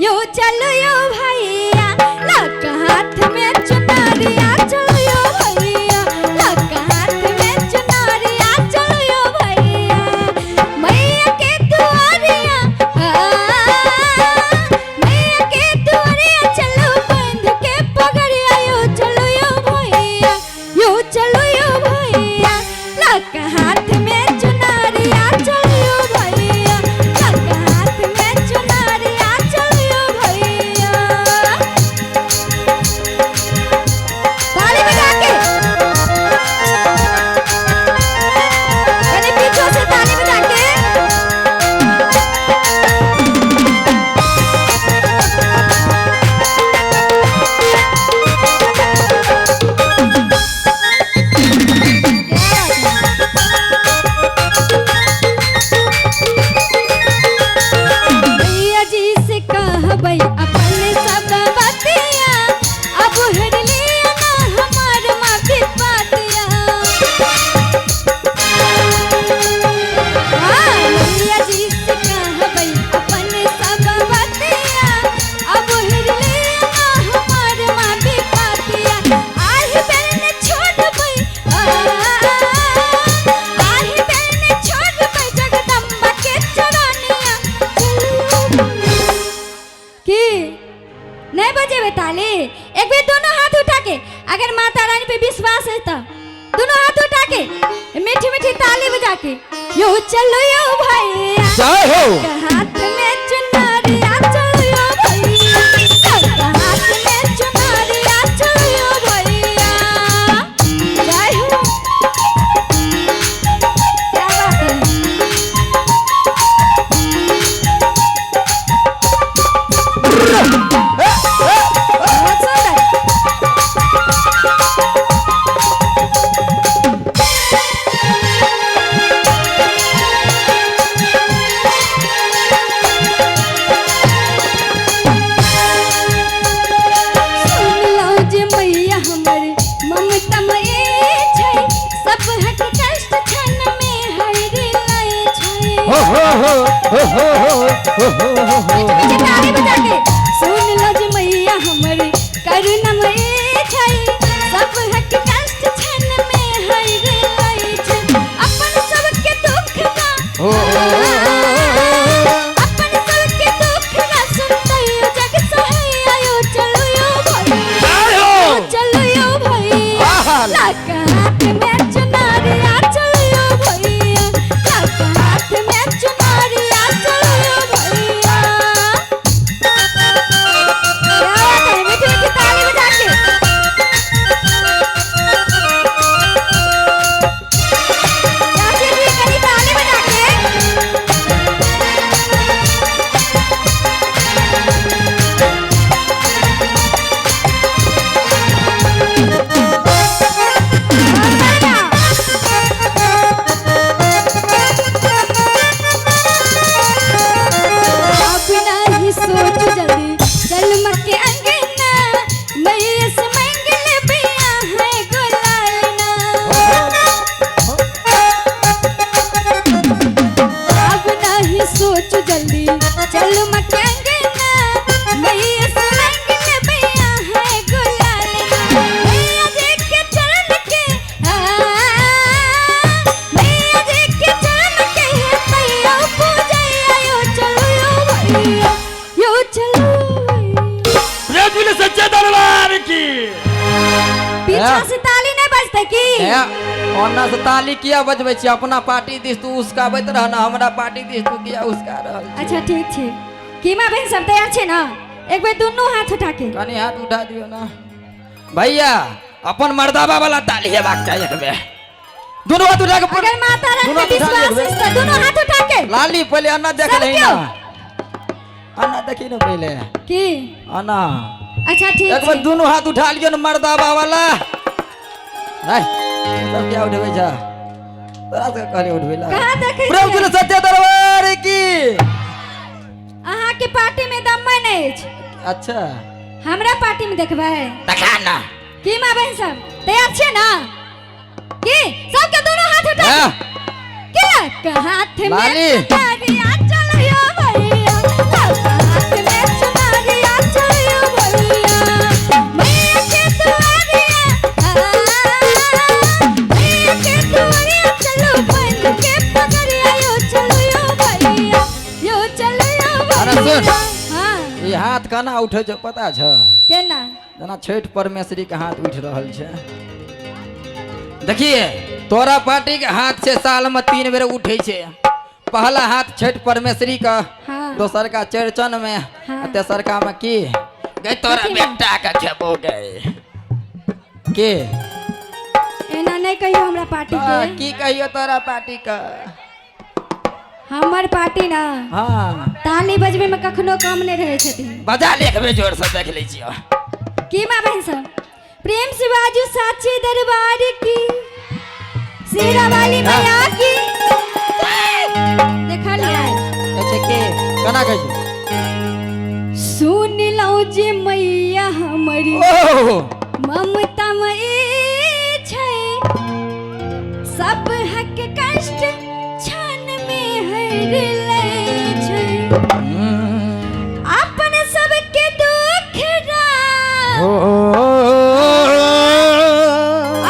यो चलो यो भैया, लक हाथ में चुनरिया चलो यो भैया, लक हाथ में चुनरिया चलो यो भैया, मैया के दुआरिया, मैया के दुआरिया चलो बंध के पगड़िया यो चलो यो भैया, यो चलो यो भैया, लक हाथ में चुनरिया चलो यो भैया, लक हाथ में चुनरिया चलो यो भैया। ताली बजा के, कनी पीछे से ताली बजा के। क्या बात है? भैया जी से कहबै अपन सब बतिया, अब हर लिया ना हमार माँ के पातिया। हाँ, भैया जी से कहबै अपन सब बतिया, अब हर लिया ना हमार माँ के पातिया। आहि बेर न छोड़बै, आहि बेर न छोड़बै जगदम्बा के चरनिया। की नहीं बजेबे ताली? एक बेर दोनों हाथ उठा के, अगर माता रानी पे विश्वास है तो दोनों हाथ उठा के मीठी मीठी ताली बजा के यो चलो यो भैया, जय हो। हाथ में चुनरिया चलो यो भैया, हाथ में चुनरिया चलो यो भैया। जय हो, क्या बात है। बहुत सुंदर। सुन लो जे मैया हमर ममता मये छै, सब हट कष्ट क्षण में हर लय छै। हो हो हो हो हो हो हो हो हो। मीठी मीठी ताली बजा के। सुन लो जे मैया हमर करुणा मये छै, सब हट कष्ट क्षण में हर लय छै। अपन सबके दुख ना, हो हो हो। अपन सबके दुख ना सुनतै जग सहैया। यो चलो यो भैया, जय हो। चलो यो भैया, आहा। लक हाथ में चुनरिया चलो यो भैया, लक हाथ में चुनरिया चलो यो भैया। क्या बात है, मीठी मीठी ताली बजा के। चाची जी कनी ताली बजा के। अब नाही सोच जल्दी चल मके अंगना, मैया से मंगल बिया है गुलालना। अब नाही सोच जल्दी चल मके अंगना, मैया से मंगल बिया है गुलालना। मैया जी के चरण के, मैया जी के चरण के है तैयो पूजैया। यो चलो यो भैया, यो चलो भैया। प्रेम बोले सच्चे दरबार की। पीछा से ताली नहीं बजते की? ए, ओना से ताली किया बजबै छी? अपना पार्टी दिस तू उसकाबैत रह ना, हमरा पार्टी दिस तू किया उसका रहल छी? अच्छा ठीक छै। कीमा बहन सब तैयार छै ना? एक बेर दुनू हाथ उठा के। कनी हाथ उठा दियो ना भैया, अपन मर्दाबा वाला ताली हेबाक चाही। एक बेर दुनू हाथ उठा के अगर माता रानी दुनू पे हाथ उठा विश्वास लियो। है तो दोनों हाथ उठा के। लाली पहले अन्ना देख सब लही क्यों? ना, अन्ना देखी ना पहले की? अन्ना। अच्छा ठीक एक बार छै। दुनू हाथ उठा लियो ना मर्दाबा वाला। नहीं सब क्या उठबै छा? तोरा सबके कहलियै उठबै ला। कहाँ देखै प्रेम छियै? से सत्य दरबार की। अहाँ के पार्टी में दम नहीं अछि। अच्छा। हमरा पार्टी में देखबै। देखा ना। की माँ बहन सब तैयार छियै ना? की सबके दोनों हाथ उठा हाँ। के के हाथ में लाली। चुनरिया चलो यो भैया, हाथ में चुनरिया। केना उठै छौ पता छौ? केना? जेना छठि परमेश्वरी के हाथ उठि रहल छै। देखिए तोरा पार्टी के हाथ छै साल में 3 बेर उठै छै। पहला हाथ छठि परमेश्वरी का, हाँ। दोसर का चौरचन में, हाँ। आ तेसरका में की गई तोरा कथी में? बेटा के खेबो गई के। एना नहीं कहियो हमरा पार्टी के। की कहियो तोरा पार्टी का? हमर पार्टी ना हाँ ताली बजबे में कखनो कम नहीं रहे छथिन। बजा ले एक बेर जोर से देख लै छियो। की माँ बहन सब प्रेम से बाजू साचे दरबार की शेरा वाली मैया की। देखा लिया कहै छै के केना कहै छै? सुन लौ जे मैया हमरी ओहो ममता मई छै, सब हक कष्ट क्षण में हर लै छै, अपन सबके दुख रा,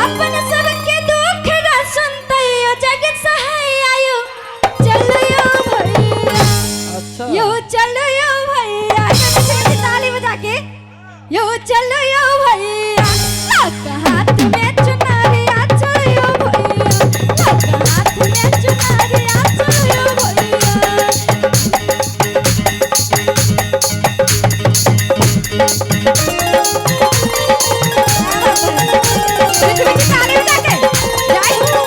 अपन सबके दुख रा सुनते जग सहाय आयो चलो यो भैया। अच्छा यो चलो यो भैया, ताली बजा के यो चलो यो भैया, लग हाथ में चुनरिया चलो यो भैया, लग हाथ में चुनरिया चलो यो भैया। बीच बीच ताली बजा के जय हो।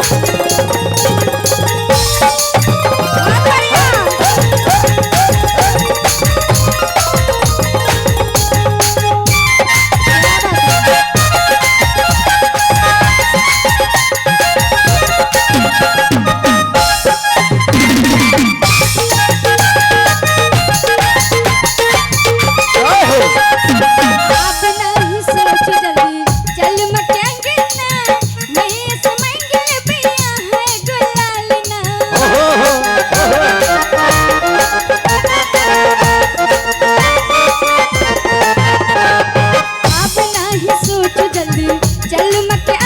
बहुत बढ़िया। आप नहीं सोच जल्दी चल मकेंगे ना, मैं समंगल पिया है गुलाल ना। आप नहीं सोच जल्दी चल मकेंगे